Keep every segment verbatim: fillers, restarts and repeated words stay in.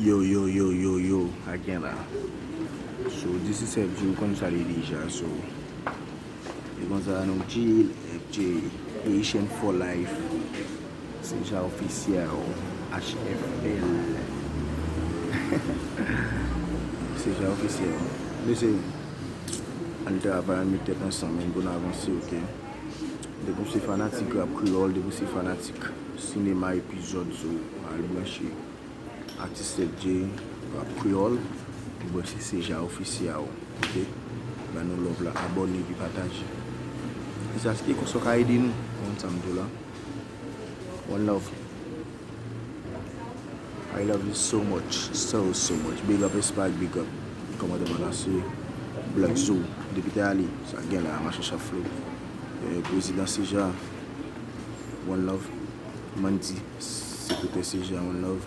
Yo, yo, yo, yo, yo, sa gen la. So, this is F J, ou konn sa li deja, so. E konsa nou chill, F J, Haitian for life. Seja Official, H F L. Seja Official. Mesye, ann travay, ann met tèt ansanm, men pou n avanse, oke? Depi w se fanatik rap kreyòl, depi w se fanatik sinema epizòd, so, al branche. Atis F J, rap kreyòl, ou branche Seja Official, oke? Ban nou love la, abòne epi pataje. E sa se konsa w ka ede nou, konn sa m di w la. One love. I love you so much, so, so much. Big up, respect, big up. Kòmandan Manasse, Black Zoo, Depite Ali, sa gen la, Machan Chaflo, eh, Prezidan Seja, one love. Mandy, Sekretè Seja, one love.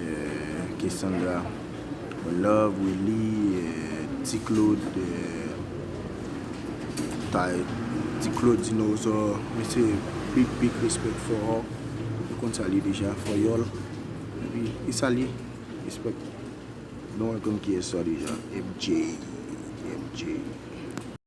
Eh, Cassandra, one love. Willy, eh, Ti Claude, eh, Tay, Ti Claude Dinosaur, mesye, big, big respect for her. Ou konn sa li deja, for y'all. Epi, e sa li, respect. Nou wè konn kiyès sa deja, M J, M J.